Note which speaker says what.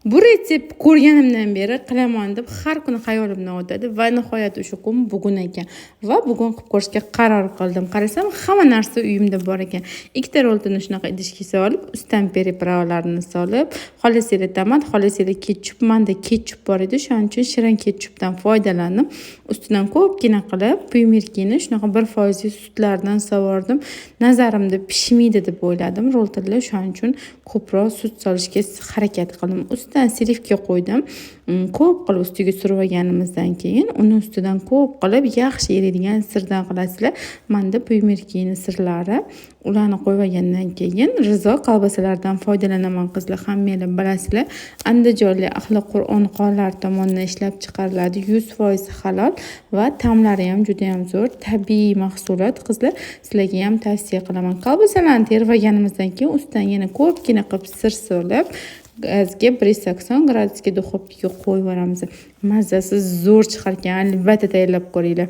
Speaker 1: Bu retsept ko'rganimdan beri qilaman deb har kuni xayolimdan o'tadi va nihoyat o'sha kun bugun ekan va bugun qilib ko'rishga qaror qildim. Qarasam, hamma narsa uyimda bor ekan. Ikkita roltini shunaqa idishga solib, ustidan приправа larni solib, xohlasanglar tomat, xohlasanglar ketchup. Manda ketchup bor edi, shuning uchun shirin ketchupdan foydalandim. Ustidan ko'pgina qilib пюмерки ni shunaqa 1%li sutlardan sovordim. Nazarimda pishmaydi deb o'yladim roltinlar, shuning uchun ko'proq sut solishga harakat qildim. Ustidan сливка qo'ydim. Ko'p qilib ustiga surib olganimizdan keyin uni ustidan ko'p qilib yaxshi eriydigan sirdan qilasizlar. Manda пюмерки ni sirlari, ularni qo'yib olgandan keyin Rizo kolbasalaridan foydalanaman, qizlar, hammanglar bilasizlar. Andijonlik ahli Qur'on qorilar tomonidan ishlab chiqariladi, 100% halol va ta'mlari ham judayam zo'r, tabiiy mahsulot, qizlar, sizlarga ham tavsiya qilaman. Kolbasalarni terib olganimizdan keyin ustidan yana ko'pgina qilib sir solib, gazga 180 gradusga duxovkaga qo'yib yuboramiz. Mazasi zo'r chiqar ekan, albatta tayyorlab ko'ringlar.